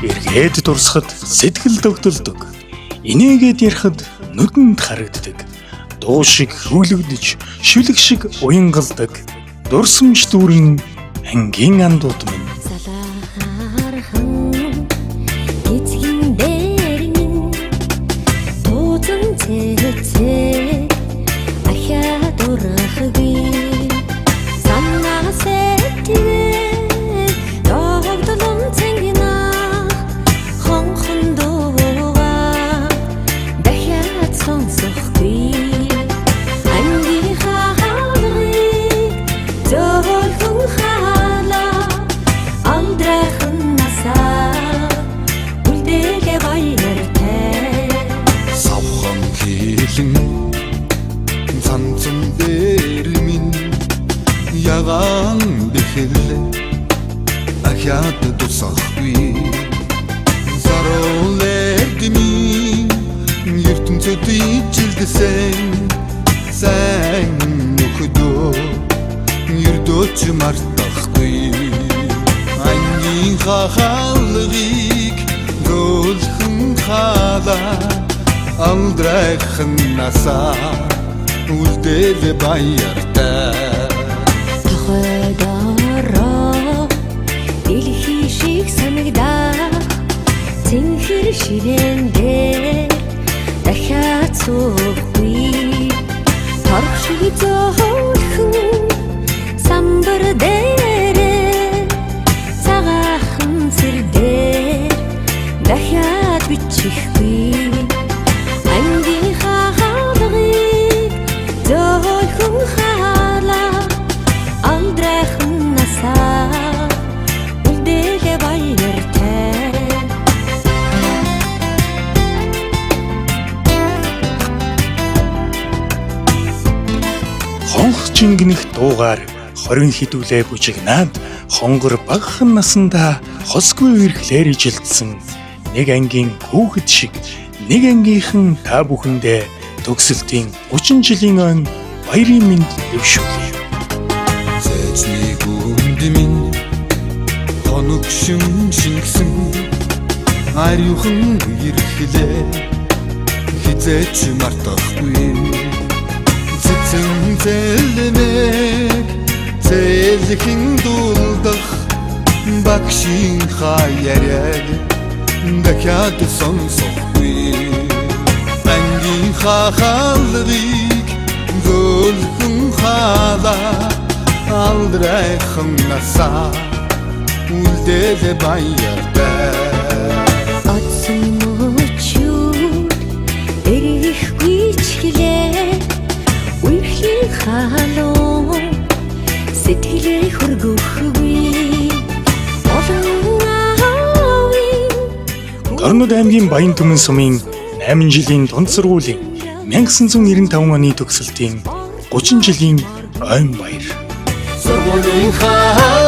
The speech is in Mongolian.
Эргээд дурсахад сэтгэл догдолдог. Инээгээд ярихад нүдэнд харагддаг. Дуу шиг хөвлөгдөж, шүлэг шиг уянгалдаг. Дурсамж дүүрэн ангийн андууд минь. Салаархан эцгийн дээр минь тууцан цэцээ ахиад ургахгүй санаа сэтгэл догдлон цэнгэнэ хонхон дууга дахиад сонсохгүй ангийнхаа хаалгыг зөөлхөн хаалаа алдрайхан насаа үлдээлээ баяртай. Савхан хилэн цанцан дээр минь ягаан бэхэл ахиад тусахгүй заруулэг минь ертөнцөд ижилдсэн сайн нөхөдөө ердөөч мартахгүй ангийн хаалгыг зөөлхөн хаалаа алдрайхан насаа үлдээл баяртай. Тохойдороо дэлхий шиг санагдах цэнхэр ширээн дээр дахиад суухгүй торох шиг зөөлхөн самбар дээрээ цагаахан сэр дээр дахиад бичихгүй ангийнхаа хаалгыг зөөлхөн хаалаа алдрайхан насаа үлдээлээ баяртай. Хонх чингэнэх дуугаар 20 хэдүүлээ бүжигнаад хонгор багахан насандаа хосгүй эрхлээр ижилдсэн нэг ангийн хүүхэд шиг нэг ангийнхан та бүхэндээ төгсөлтийн 30 жилийн ойн баярын мэнд дэвшүүлье. Цэцний гүнд минь хоног шин шингэсэн ариухан ирэхлээ хизээч мартахгүй цэцэн зэлмэг зээлхэн дулдах багшийн хаяарэг дахиад сонсохгүй ангийн хаалгыг зөөлхөн хаалаа алдрайхан насаа үлдээл баяртай. Одсон мөчүүд эрэхгүй ч гэлээ үерхлийн халуун сэтгэлээ хөргөхгүй олон аавын Дорнод аймгийн Баян түмэн сумын 8 жилийн дунд сургуулийн 1995 оны төгсөлтийн 30 жилийн ойн баяр. Сургуулийн хаалгыг